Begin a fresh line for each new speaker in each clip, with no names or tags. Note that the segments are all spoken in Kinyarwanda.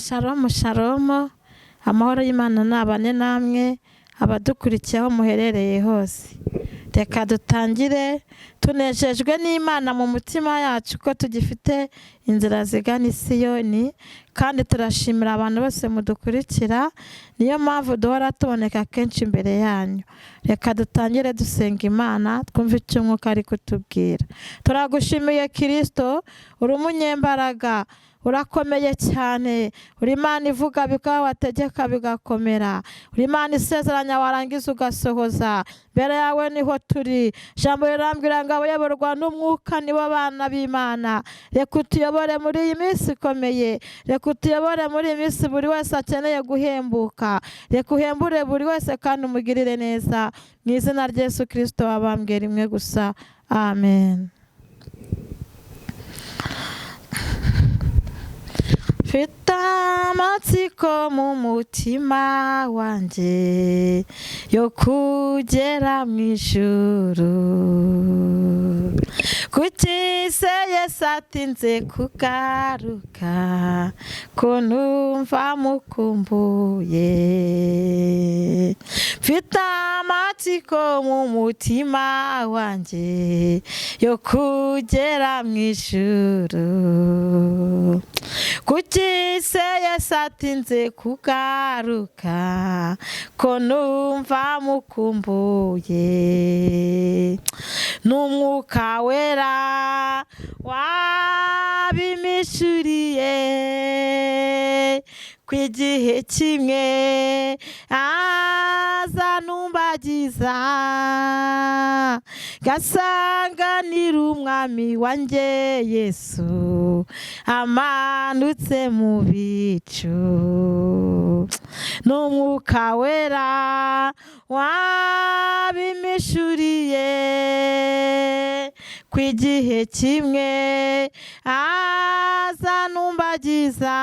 Shalom shalom, amahoro y'Imana nabane namwe abadukurikiye aho muherereye hose. Reka dutangire tunejejwe n'Imana mu mutima yacu ko tugifite inzira zigana i Siyoni, kandi turashimira abantu bose mudukurikira, niyo mpamvu duhora tuboneka kenshi imbere yanyu. Reka dutangire dusenga Imana twumve icyo Umwuka ari kutubwira. Turagushimiye Kristo, uri umunyembaraga, urakomeye cyane, uri Imana ivuga bikaba, wategeka bigakomera, uri Imana isezeranya warangiza ugasohoza. Mbere yawe niho turi. Ijambo rirambwira ngo abayoborwa n'Umwuka nibo bana b'Imana. Reka utuyobore muri iyi minsi ikomeye, reka utuyobore muri iyi minsi buri wese akeneye guhembuka, reka uhembure buri wese kandi umugirire neza, mu izina rya Yesu Kristo wabambwe rimwe gusa, amen. Mfite amatsiko mu mutima wanjye yo kugera mu ijuru, kuki se Yesu atinze kugaruka ko numva mukumbuye? Mfite amatsiko mu mutima wanjye yo kugera mu ijuru, kuki se Yesu atinze kugaruka ko numva mukumbuye? N'Umwuka Wera wabimishuriye ku igihe kimwe azanumbagiza, gasanganira Umwami wanjye Yesu amanutse mu bicu. N'Umwuka Wera wabimishuriye ku igihe kimwe azanumbagiza,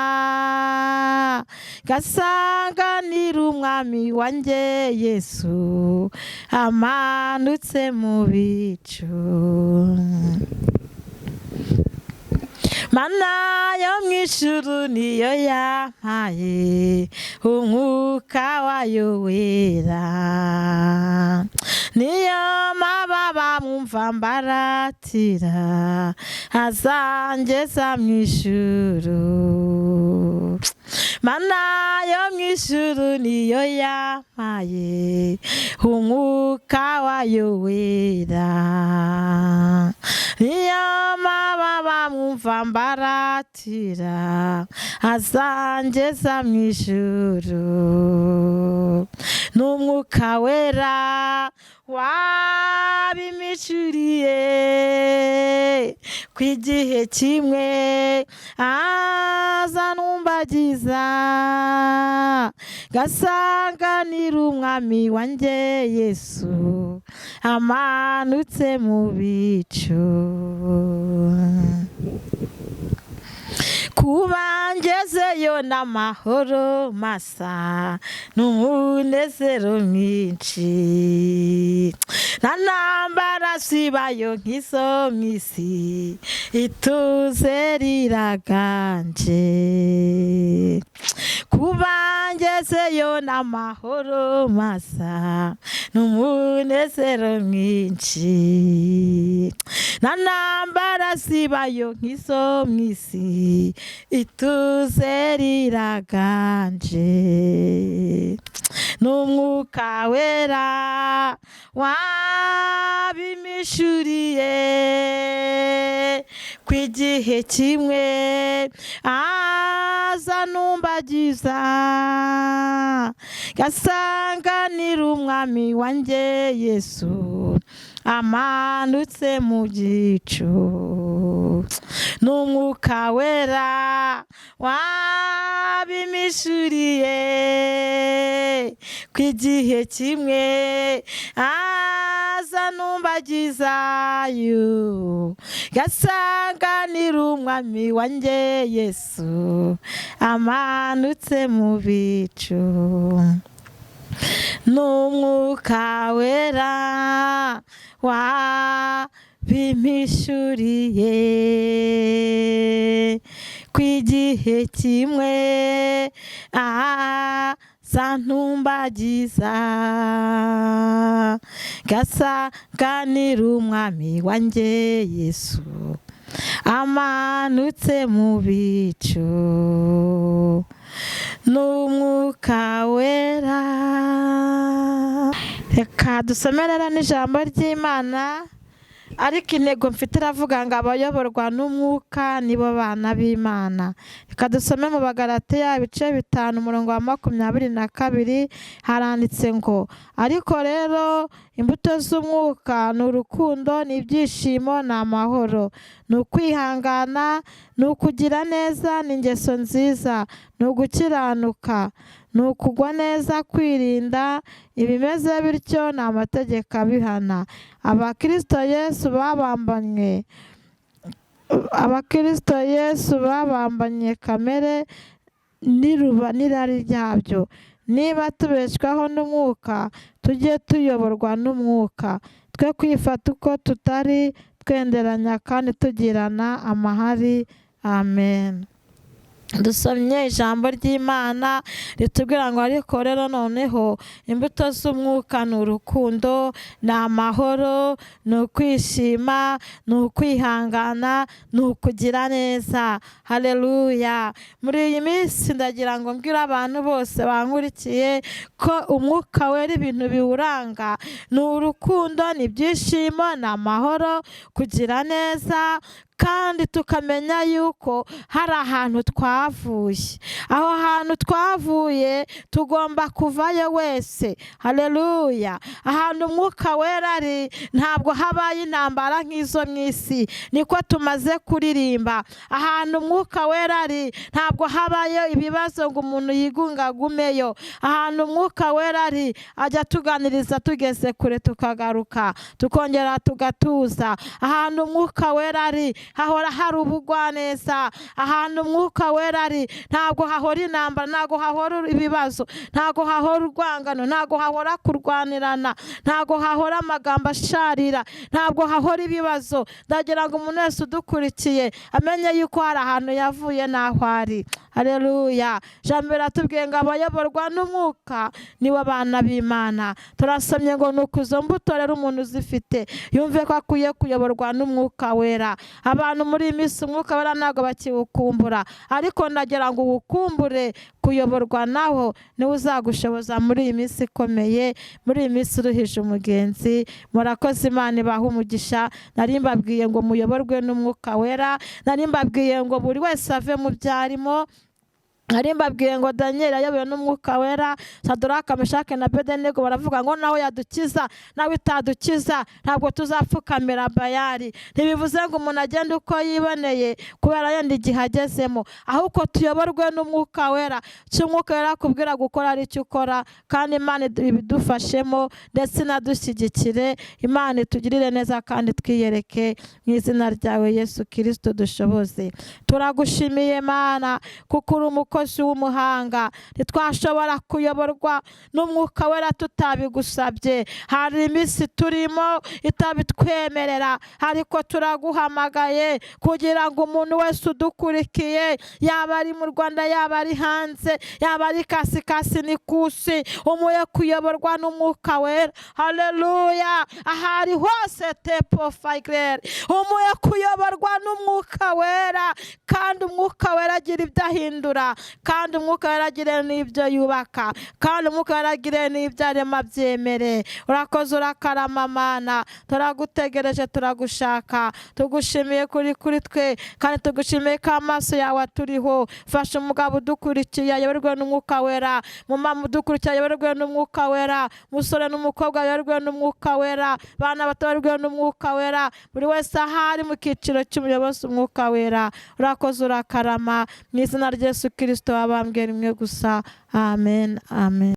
gasanganira Umwami wanjye Yesu amanutse mu bicu. Mana yo mu ijuru niyo yampaye Umwuka wayo Wera, niyo mababa mwumva mbaratira azangeza mu ijuru. Mana yo mu ijuru niyo yampaye Umwuka wayo Wera, niyo mababa mwumva mbaratira azangeza mu ijuru. N'Umwuka Wera wabimishuriye ku igihe kimwe azanumbagiza, gasanganira Umwami wanjye Yesu amanutse mu bicu. Kuba ngezeyo n'amahoro masa n'umunezero mwinshi, nta ntambara zibayo nk'izo mu isi, ituze riraganje. Kuba ngezeyo n'amahoro masa n'umunezero mwinshi, nta ntambara zibayo nk'izo mu isi, ituze riraganje. N'Umwuka Wera wabimishuriye ku igihe kimwe azanumbagiza, gasanganira Umwami wanjye Yesu amanutse mu gicu. N'Umwuka Wera wabimishuriye ku igihe kimwe azanumbagizayo, gasanganira Umwami wanjye Yesu amanutse mu bicu. N'Umwuka Wera wabimpishuriye Ku igihe kimwe azantumbagiza, ngasanganira umwami wanjye Yesu amanutse mu bicu n'umwuka wera. Reka dusome rero n'ijambo ry'Imana, ariko intego mfite iravuga ngo abayoborwa n'umwuka nibo bana b'Imana. Reka dusome mu Bagalatiya ibice 5, umurongo wa 22, haranditse ngo: "Ariko rero imbuto z'umwuka ni urukundo, ni ibyishimo, ni amahoro, ni ukwihangana, ni ukugira neza, ni ingeso nziza, ni ugukiranuka, ni ukugwa neza, kwirinda ibimeze bityo ni amategeko abihana." Abakirisito Yesu babambanye kamere n'iruba n'irari ryabyo. Niba tubeshwaho n'umwuka, tujye tuyoborwa n'umwuka, twe kwifata uko tutari, twenderanya kandi tugirana amahari. Amen. Dusomye ijambo ry'Imana ritubwira ngo: "Ariko rero noneho imbuto z'umwuka ni urukundo, ni amahoro, ni ukwishima, ni ukwihangana, ni ukugira neza." Hareruya! Muri iyi minsi ndagira ngo mbwire abantu bose bankurikiye ko umwuka wera ibintu biwuranga ni urukundo, ni ibyishimo, ni amahoro, kugira neza, kandi tukamenya yuko hari ahantu twavuye. Aho hantu twavuye tugomba kuvayo wese. Hareruya! Ahantu umwuka wera ari ntabwo habaye intambara nk'izo mu isi, niko tumaze kuririmba. Ahantu umwuka wera ari ntabwo habayo ibibazo ngo umuntu yigunga agumeyo. Ahantu umwuka wera ari ajya atuganiriza tugeze kure, tukagaruka tukongera tugatuza. Ahantu umwuka wera ari hahora hari ubugwaneza. Ahantu umwuka wera ari ntabwo hahora intambara, ntabwo hahora ibibazo, ntabwo hahora urwangano, ntabwo hahora kurwanirana, ntabwo hahora amagambo asharira, ntabwo hahora ibibazo. Ndagira ngo umuntu wese udukurikiye amenye yuko hari ahantu yavuye n'aho ari. Hareruya! Jambo riratubwiye ngo abayoborwa n'umwuka nibo bana b'Imana. Turasomye ngo ni uko izo mbuto rero umuntu uzifite yumve ko akwiye kuyoborwa n'umwuka wera. Abantu muri iyi minsi umwuka wera ntabwo bakiwukumbura, ariko ndagira ngo uwukumbure. Kuyoborwa nawo niwe uzagushoboza muri iyi minsi ikomeye, muri iyi minsi uruhije umugenzi. Murakoze, Imana ibaha umugisha. Nari mbabwiye ngo muyoborwe n'umwuka wera, nari mbabwiye ngo buri wese ave mu byo arimo, nari mbabwiye ngo Daniel ayobowe n'umwuka wera. Saduraka, Meshake na Bedenego baravuga ngo nawe yadukiza, nawe itadukiza, ntabwo tuzapfukamira Bayari. Ntibivuze ngo umuntu agende uko yiboneye kubera yenda igihe agezemo, ahubwo tuyoborwe n'umwuka wera. Icyo umwuka wera akubwira gukora ari cyo ukora, kandi Imana ibidufashemo ndetse inadushyigikire. Imana itugirire neza kandi twiyereke mu izina ryawe Yesu Kirisito dushoboze. Turagushimiye Mana, kuko uri umukozi w'umuhanga. Ntitwashobora kuyoborwa n'umwuka wera tutabigusabye. Hari iminsi turimo itabitwemerera, ariko turaguhamagaye kugira ngo umuntu wese udukurikiye, yaba ari mu Rwanda, yaba ari hanze, yaba ari kasikasi n'ikusi, umuye kuyoborwa n'umwuka wera. Haleluya! Aho ari hose, tepo fayigere, umuye kuyoborwa n'umwuka wera, kandi umwuka wera agira ibyo ahindura, kandi umwuka wera agira n'ibyo yubaka, kandi umwuka wera agira n'ibyo arema. Byemere. Urakoze, urakarama Mana. Turagutegereje, turagushaka, tugushimiye kuri twe, kandi tugushimiye ko amaso yawe aturiho. Fasha umugabo udukurikiye ayoborwe n'umwuka wera, mumama udukurikiye ayoborwe n'umwuka wera, umusore n'umukobwa ayoborwe n'umwuka wera, bana bato bayoborwe n'umwuka wera, buri wese ahari mu cyiciro cy'umuyobozi umwuka wera. Urakoze, urakarama, mu izina rya Yesu Kirisito wabambwe rimwe gusa. Amen, amen.